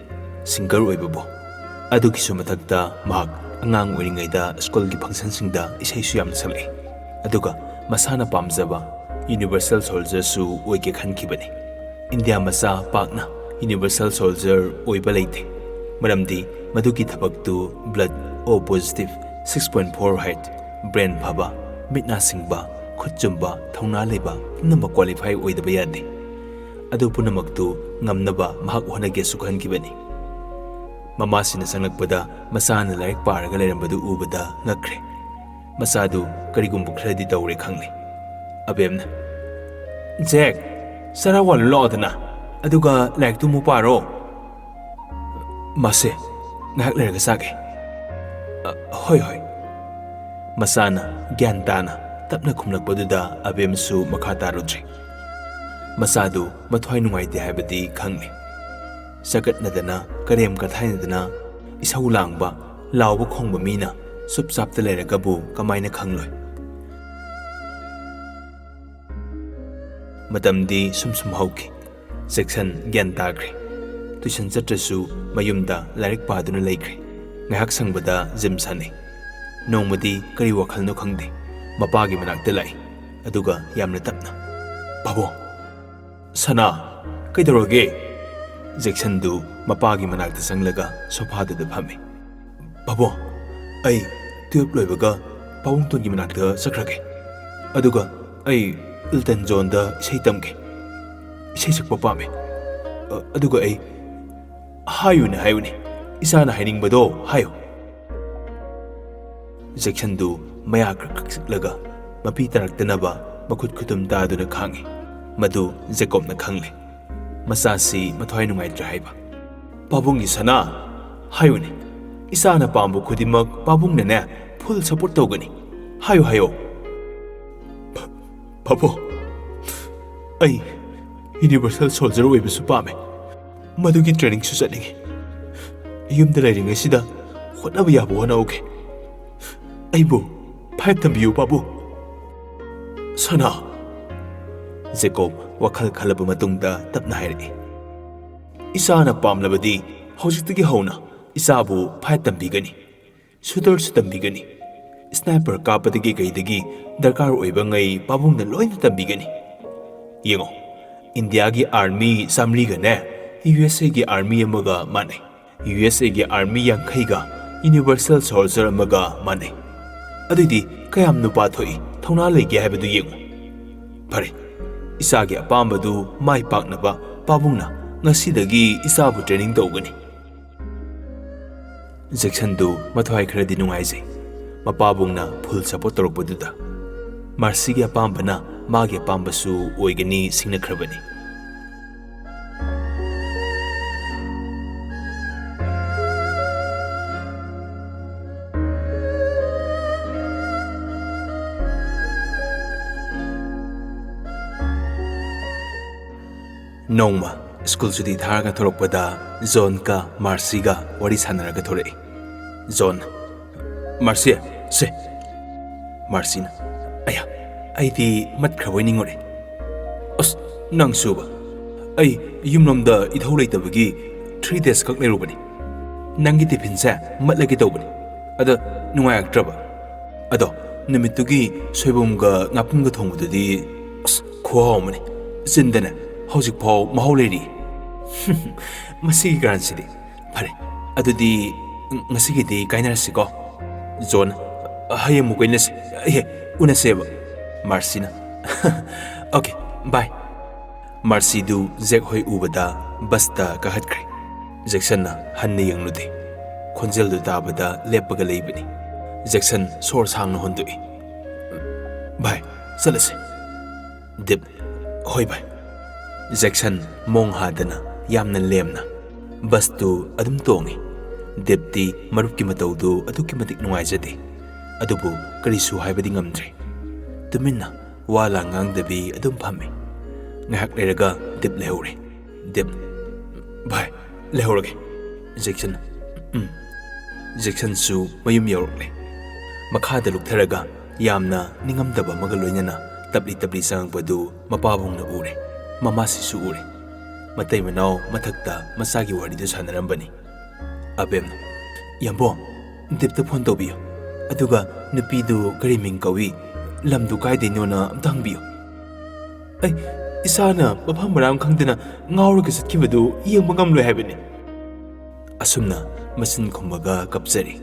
ꯁꯤꯡꯒꯔ ꯑꯣꯏꯕꯕꯨ? ꯑꯗꯨꯒꯤꯁꯨ ꯃꯊꯛꯇ ꯃꯍꯥꯛ ꯑꯉꯥꯡ ꯑꯣꯏꯔꯤꯉꯩꯗ ꯁ꯭ꯀꯨꯜꯒꯤ ꯐꯪꯁꯟꯁꯤꯡꯗ ꯏꯁꯩꯁꯨ ꯌꯥꯝꯅ ꯁꯛꯂꯛꯏ꯫ ꯑꯗꯨꯒ ꯃꯁꯥꯅ ꯄꯥꯝꯖꯕ ꯌꯨꯅꯤꯚꯔꯁꯦꯜ ꯁꯣꯜꯖꯔꯁꯨ ꯑꯣꯏꯒꯦ ꯈꯟꯈꯤꯕꯅꯤ꯫ ꯏꯟꯗꯤꯌꯥ ꯃꯆꯥ ꯄꯥꯛꯅ ꯌꯨꯅꯤꯚꯔꯁꯦꯜ ꯁꯣꯜꯖꯔ ꯑꯣꯏꯕ ꯂꯩꯇꯦ, ꯃꯔꯝꯗꯤ ꯃꯗꯨꯒꯤ ꯊꯕꯛꯇꯨ ꯕ꯭ꯂꯗ ꯑꯣ ꯄꯣꯖꯤꯇꯤꯚ, ꯁꯤꯛꯁ ꯄꯣꯏꯟ ꯐꯣꯔ ꯍꯥꯏꯠ, ꯕ꯭ꯔꯦꯟ ꯐꯕ, ꯃꯤꯠ ꯅꯥ ꯁꯤꯡꯕ, ꯈꯨꯠ ꯆꯨꯝꯕ, ꯊꯧꯅꯥ ꯂꯩꯕ ꯄꯨꯝꯅꯃꯛ ꯀ꯭ꯋꯥꯂꯤꯐꯥꯏ ꯑꯣꯏꯗꯕ ꯌꯥꯗꯦ꯫ ꯑꯗꯨ ꯄꯨꯝꯅꯃꯛꯇꯨ ꯉꯝꯅꯕ ꯃꯍꯥꯛ ꯍꯣꯠꯅꯒꯦꯁꯨ ꯈꯟꯈꯤꯕꯅꯤ꯫ ꯃꯃꯥꯁꯤꯅ ꯆꯪꯂꯛꯄꯗ ꯃꯆꯥꯅ ꯂꯥꯏꯔꯤꯛ ꯄꯥꯔꯒ ꯂꯩꯔꯝꯕꯗꯨ ꯎꯕꯗ ꯉꯛꯈ꯭ꯔꯦ꯫ ꯃꯆꯥꯗꯨ ꯀꯔꯤꯒꯨꯝꯕ ꯈꯔꯗꯤ ꯇꯧꯔꯦ ꯈꯪꯂꯦ꯫ ꯑꯕꯦꯝꯅ, "ꯖꯦꯛ, ꯆꯔꯥ ꯋꯥꯜꯂꯨ ꯂꯥꯛꯑꯣꯗꯅ, ꯑꯗꯨꯒ ꯂꯥꯏꯔꯤꯛꯇꯨ ꯑꯃꯨꯛ ꯄꯥꯔꯣ꯫" "ꯃꯥꯁꯦ, ꯉꯥꯏꯍꯥꯛ ꯂꯩꯔꯒ ꯆꯥꯒꯦ꯫" "ꯑ, ꯍꯣꯏ, ꯍꯣꯏ꯫" ꯃꯆꯥꯅ ꯒ꯭ꯌꯥꯟ ꯇꯥꯅ ꯇꯞꯅ ꯈꯨꯝꯂꯛꯄꯗꯨꯗ ꯑꯕꯦꯝꯁꯨ ꯃꯈꯥ ꯇꯥꯔꯨꯗ꯭ꯔꯦ꯫ ꯃꯆꯥꯗꯨ ꯃꯊ꯭ꯋꯥꯏ ꯅꯨꯡꯉꯥꯏꯇꯦ ꯍꯥꯏꯕꯗꯤ ꯈꯪꯂꯦ꯫ ꯆꯒꯠꯅꯗꯅ, ꯀꯔꯦꯝ ꯀꯊꯥꯏꯅꯗꯅ, ꯏꯁꯧ ꯂꯥꯡꯕ, ꯂꯥꯎꯕ ꯈꯣꯡꯕ ꯃꯤꯅ ꯆꯨꯞ ꯆꯥꯞꯇ ꯂꯩꯔꯒꯕꯨ ꯀꯃꯥꯏꯅ ꯈꯪꯂꯣꯏ? ꯃꯇꯝꯗꯤ ꯁꯨꯝ ꯁꯨꯝ ꯍꯧꯈꯤ꯫ ꯖꯦꯛꯁꯟ ꯒ꯭ꯌꯥꯟ ꯇꯥꯈ꯭ꯔꯦ꯫ ꯇꯨꯏꯁꯟ ꯆꯠꯇ꯭ꯔꯁꯨ ꯃꯌꯨꯝꯗ ꯂꯥꯏꯔꯤꯛ ꯄꯥꯗꯨꯅ ꯂꯩꯈ꯭ꯔꯦ꯫ ꯉꯥꯏꯍꯥꯛ ꯁꯪꯕꯗ ꯖꯤꯝ ꯁꯥꯟꯅꯩ꯫ ꯅꯣꯡꯃꯗꯤ ꯀꯔꯤ ꯋꯥꯈꯜꯅꯣ ꯈꯪꯗꯦ, ꯃꯄꯥꯒꯤ ꯃꯅꯥꯛꯇ ꯂꯥꯛꯏ꯫ ꯑꯗꯨꯒ ꯌꯥꯝꯅ ꯇꯞꯅ, "ꯄꯥꯕꯨꯡ!" "ꯁꯅꯥ, ꯀꯩꯗꯧꯔꯒꯦ?" ꯖꯦꯛꯁꯟꯗꯨ ꯃꯄꯥꯒꯤ ꯃꯅꯥꯛꯇ ꯆꯪꯂꯒ ꯁꯣꯐꯥꯗꯨꯗ ꯐꯝꯃꯤ꯫ "ꯄꯥꯕꯨꯡ, ꯑꯩ ꯇꯨꯌꯦꯜꯞ ꯂꯣꯏꯕꯒ ꯄꯥꯕꯨꯡ ꯇꯣꯟꯒꯤ ꯃꯅꯥꯛꯇ ꯆꯠꯈ꯭ꯔꯒꯦ꯫ ꯑꯗꯨꯒ ꯑꯩ ꯏꯜꯇꯟ ꯖꯣꯟꯗ ꯏꯁꯩ ꯇꯝꯒꯦ꯫ ꯏꯁꯩ ꯁꯛꯄ ꯄꯥꯝꯃꯦ꯫ ꯑ, ꯑꯗꯨꯒ ꯑꯩ" "ꯍꯥꯏꯌꯨꯅꯦ, ꯍꯥꯏꯌꯨꯅꯦ꯫ ꯏꯆꯥꯅ ꯍꯥꯏꯅꯤꯡꯕꯗꯣ ꯍꯥꯏꯌꯨ꯫" ꯖꯦꯛꯁꯟꯗꯨ ꯃꯌꯥ ꯈ꯭ꯔꯛ ꯈ꯭ꯔꯛ ꯆꯤꯛꯂꯒ ꯃꯄꯤ ꯇꯥꯔꯛꯇꯅꯕ ꯃꯈꯨꯠ ꯈꯨꯇꯨꯝ ꯇꯥꯗꯨꯅ ꯈꯥꯡꯉꯤ꯫ ꯃꯗꯨ ꯖꯦꯀꯣꯕꯅ ꯈꯪꯂꯦ꯫ ꯃꯆꯥꯁꯤ ꯃꯊ꯭ꯋꯥꯏ ꯅꯨꯡꯉꯥꯏꯇ꯭ꯔꯦ ꯍꯥꯏꯕ꯫ "ꯄꯥꯕꯨꯡꯒꯤ ꯁꯅꯥ, ꯍꯥꯏꯌꯨꯅꯦ꯫ ꯏꯆꯥꯅ ꯄꯥꯝꯕ ꯈꯨꯗꯤꯡꯃꯛ ꯄꯥꯕꯨꯡꯅꯅꯦ ꯐꯨꯜ ꯁꯄꯣꯔꯠ ꯇꯧꯒꯅꯤ꯫ ꯍꯥꯏꯌꯨ, ꯍꯥꯏꯌꯨ꯫" "ꯄꯥꯕꯨꯡ, ꯑꯩ ꯌꯨꯅꯤꯚꯔꯁꯦꯜ ꯁꯣꯜꯖꯔ ꯑꯣꯏꯕꯁꯨ ꯄꯥꯝꯃꯦ꯫ ꯃꯗꯨꯒꯤ ꯇ꯭ꯔꯦꯅꯤꯡꯁꯨ ꯆꯠꯅꯤꯡꯉꯤ꯫ ꯌꯨꯝꯗ ꯂꯩꯔꯤꯉꯩꯁꯤꯗ ꯍꯣꯠꯅꯕ ꯌꯥꯕ ꯍꯣꯠꯅꯍꯧꯒꯦ꯫ ꯑꯩꯕꯨ ꯐꯥꯏꯠ ꯇꯝꯕꯤꯌꯨ, ꯄꯥꯕꯨꯡ꯫" "ꯁꯅꯥ꯫" ꯖꯦꯀꯣꯕ ꯋꯥꯈꯜ ꯈꯜꯂꯕ ꯃꯇꯨꯡꯗ ꯇꯞꯅ ꯍꯥꯏꯔꯛꯏ, "ꯏꯆꯥꯅ ꯄꯥꯝꯂꯕꯗꯤ ꯍꯧꯖꯤꯛꯇꯒꯤ ꯍꯧꯅ ꯏꯆꯥꯕꯨ ꯐꯥꯏꯠ ꯇꯝꯕꯤꯒꯅꯤ, ꯁꯨꯇꯔꯁꯨ ꯇꯝꯕꯤꯒꯅꯤ, ꯁ꯭ꯅꯥꯏꯄꯔ ꯀꯥꯞꯄꯗꯒꯤ ꯀꯩꯗꯒꯤ ꯗꯔꯀꯥꯔ ꯑꯣꯏꯕꯉꯩ ꯄꯥꯕꯨꯡꯅ ꯂꯣꯏꯅ ꯇꯝꯕꯤꯒꯅꯤ꯫ ꯌꯦꯡꯉꯣ, ꯏꯟꯗꯤꯌꯥꯒꯤ ꯑꯥꯔꯃꯤ ꯆꯥꯃꯔꯤꯒꯅꯦ, ꯌꯨ ꯑꯦꯁ ꯑꯦꯒꯤ ꯑꯥꯔꯃꯤ ꯑꯃꯒ ꯃꯥꯟꯅꯩ꯫ ꯌꯨ ꯑꯦꯁ ꯑꯦꯒꯤ ꯑꯥꯔꯃꯤ ꯌꯥꯡꯈꯩꯒ ꯌꯨꯅꯤꯚꯔꯁꯦꯜ ꯁꯣꯜꯖꯔ ꯑꯃꯒ ꯃꯥꯟꯅꯩ꯫ ꯑꯗꯨꯏꯗꯤ ꯀꯌꯥꯝ ꯅꯨꯄꯥ ꯊꯣꯛꯏ, ꯊꯧꯅꯥ ꯂꯩꯒꯦ ꯍꯥꯏꯕꯗꯨ ꯌꯦꯡꯉꯨ꯫ ꯐꯔꯦ, ꯏꯆꯥꯒꯤ ꯑꯄꯥꯝꯕꯗꯨ ꯃꯥꯏ ꯄꯥꯛꯅꯕ ꯄꯥꯕꯨꯡꯅ ꯉꯁꯤꯗꯒꯤ ꯏꯆꯥꯕꯨ ꯇ꯭ꯔꯦꯅꯤꯡ ꯇꯧꯒꯅꯤ꯫" ꯖꯦꯛꯁꯟꯗꯨ ꯃꯊ꯭ꯋꯥꯏ ꯈꯔꯗꯤ ꯅꯨꯡꯉꯥꯏꯖꯩ, ꯃꯄꯥꯕꯨꯡꯅ ꯐꯨꯜ ꯁꯄꯣꯔꯠ ꯇꯧꯔꯛꯄꯗꯨꯗ꯫ ꯃꯥꯔꯁꯤꯒꯤ ꯑꯄꯥꯝꯕꯅ ꯃꯥꯒꯤ ꯑꯄꯥꯝꯕꯁꯨ ꯑꯣꯏꯒꯅꯤ ꯁꯤꯡꯅꯈ꯭ꯔꯕꯅꯤ꯫ ꯅꯣꯡꯃ ꯁ꯭ꯀꯨꯜ ꯁꯨꯇꯤ ꯊꯥꯔꯒ ꯊꯣꯔꯛꯄꯗ ꯖꯣꯟꯒ ꯃꯥꯔꯁꯤꯒ ꯋꯥꯔꯤ ꯁꯥꯟꯅꯔꯒ ꯊꯣꯔꯛꯏ꯫ ꯖꯣꯟ, "ꯃꯥꯔꯁꯤ, ꯁꯦ꯫" ꯃꯥꯔꯁꯤꯅ, "ꯑꯌꯥ, ꯑꯩꯗꯤ ꯃꯠꯈ꯭ꯔꯕꯣꯏ ꯅꯤꯡꯉꯨꯔꯦ꯫" "ꯑꯁ, ꯅꯪꯁꯨꯕ? ꯑꯩ ꯌꯨꯝꯂꯣꯝꯗ ꯏꯊꯧ ꯂꯩꯇꯕꯒꯤ three days ꯈꯛ ꯂꯩꯔꯨꯕꯅꯤ꯫ ꯅꯪꯒꯤ ꯇꯤꯐꯤꯟꯁꯦ ꯃꯠꯂꯒꯦ ꯇꯧꯕꯅꯤ꯫ ꯑꯗ ꯅꯨꯡꯉꯥꯏꯔꯛꯇ꯭ꯔꯕ? ꯑꯗꯣ ꯅꯨꯃꯤꯠꯇꯨꯒꯤ ꯁꯣꯏꯕꯨꯝꯒ ꯉꯥꯄꯨꯝꯒ ꯊꯣꯡꯕꯗꯨꯗꯤ, ꯑꯁ, ꯈꯨꯍꯥꯎ ꯑꯃꯅꯤ꯫ ꯆꯤꯟꯗꯅꯦ ꯍꯧꯖꯤꯛꯐꯥꯎ ꯃꯍꯥꯎ ꯂꯩꯔꯤ꯫" "ꯃꯁꯤꯒꯤ ꯀꯥꯔꯟꯁꯤꯗꯤ꯫ ꯐꯔꯦ, ꯑꯗꯨꯗꯤ ꯉꯁꯤꯒꯤꯗꯤ ꯀꯥꯏꯅꯔꯁꯤꯀꯣ꯫" ꯖꯣꯟ, "ꯍꯌꯦꯡ ꯑꯃꯨꯛ ꯀꯣꯏꯅꯁꯤ꯫ ꯑꯦ, ꯎꯅꯁꯦꯕ꯫" ꯃꯥꯔꯁꯤꯅ, "ꯑꯣꯀꯦ, ꯕꯥꯏ꯫" ꯃꯥꯔꯁꯤꯗꯨ ꯖꯦꯛ ꯍꯣꯏ ꯎꯕꯗ ꯕꯁꯇ ꯀꯥꯈꯠꯈ꯭ꯔꯦ꯫ ꯖꯦꯛꯁꯟꯅ ꯍꯟꯅ ꯌꯦꯡꯂꯨꯗꯦ꯫ ꯈꯣꯟꯖꯦꯜꯗꯨ ꯇꯥꯕꯗ ꯂꯦꯞꯄꯒ ꯂꯩꯕꯅꯤ꯫ ꯖꯦꯛꯁꯟ ꯁꯣꯔ ꯁꯥꯡꯅ ꯍꯣꯟꯗꯣꯛꯏ꯫ "ꯚꯥꯏ, ꯆꯠꯂꯁꯦ꯫" ꯗꯤꯞ, "ꯍꯣꯏ ꯚꯥꯏ꯫" ꯖꯦꯛꯁꯟ ꯃꯣꯡ ꯍꯥꯗꯅ ꯌꯥꯝꯅ ꯂꯦꯝꯅ ꯕꯁꯇꯨ ꯑꯗꯨꯝ ꯇꯣꯡꯏ꯫ ꯗꯤꯞꯇꯤ ꯃꯔꯨꯞꯀꯤ ꯃꯇꯧꯗꯨ ꯑꯗꯨꯛꯀꯤ ꯃꯇꯤꯛ ꯅꯨꯡꯉꯥꯏꯖꯗꯦ꯫ ꯑꯗꯨꯕꯨ ꯀꯔꯤꯁꯨ ꯍꯥꯏꯕꯗꯤ ꯉꯝꯗ꯭ꯔꯦ꯫ ꯇꯨꯃꯤꯟꯅ ꯋꯥ ꯂꯥꯡ ꯉꯥꯡꯗꯕꯤ ꯑꯗꯨꯝ ꯐꯝꯃꯤ꯫ ꯉꯥꯏꯍꯥꯛ ꯂꯩꯔꯒ ꯗꯤꯞ ꯂꯩꯍꯧꯔꯦ꯫ ꯗꯤꯞ, "ꯚꯥꯏ, ꯂꯩꯍꯧꯔꯒꯦ꯫" ꯖꯦꯛꯁꯟ, "ꯎꯝ꯫" ꯖꯦꯛꯁꯟꯁꯨ ꯃꯌꯨꯝ ꯌꯧꯔꯛꯂꯦ꯫ ꯃꯈꯥꯗ ꯂꯨꯞꯊꯔꯒ ꯌꯥꯝꯅ ꯅꯤꯡꯉꯝꯗꯕ ꯑꯃꯒ ꯂꯣꯏꯅꯅ ꯇꯞꯂꯤ ꯇꯞꯂꯤ ꯆꯪꯉꯛꯄꯗꯨ ꯃꯄꯥꯕꯨꯡꯅ ꯎꯔꯦ꯫ ꯃꯃꯥꯁꯤꯁꯨ ꯎꯔꯦ꯫ ꯃꯇꯩ ꯃꯅꯥꯎ ꯃꯊꯛꯇ ꯃꯆꯥꯒꯤ ꯋꯥꯔꯤꯗꯨ ꯁꯥꯟꯅꯔꯝꯕꯅꯤ꯫ ꯑꯕꯦꯝꯅ, "ꯌꯥꯝꯕꯣꯡ, ꯗꯤꯞꯇ ꯐꯣꯟ ꯇꯧꯕꯤꯌꯨ꯫ ꯑꯗꯨꯒ ꯅꯨꯄꯤꯗꯨ ꯀꯔꯤ ꯃꯤꯡ ꯀꯧꯏ, ꯂꯝꯗꯨ ꯀꯥꯏꯗꯩꯅꯣꯅ ꯑꯝꯇ ꯍꯪꯕꯤꯌꯨ꯫ ꯑꯩ ꯏꯁꯥꯅ ꯃꯐꯝ ꯃꯔꯥꯡ ꯈꯪꯗꯅ ꯉꯥꯎꯔꯒ ꯆꯠꯈꯤꯕꯗꯨ ꯌꯦꯡꯕ ꯉꯝꯂꯣꯏ ꯍꯥꯏꯕꯅꯤ꯫" ꯑꯁꯨꯝꯅ ꯃꯆꯤꯟ ꯈꯨꯝꯃꯒ ꯀꯞꯆꯔꯤ꯫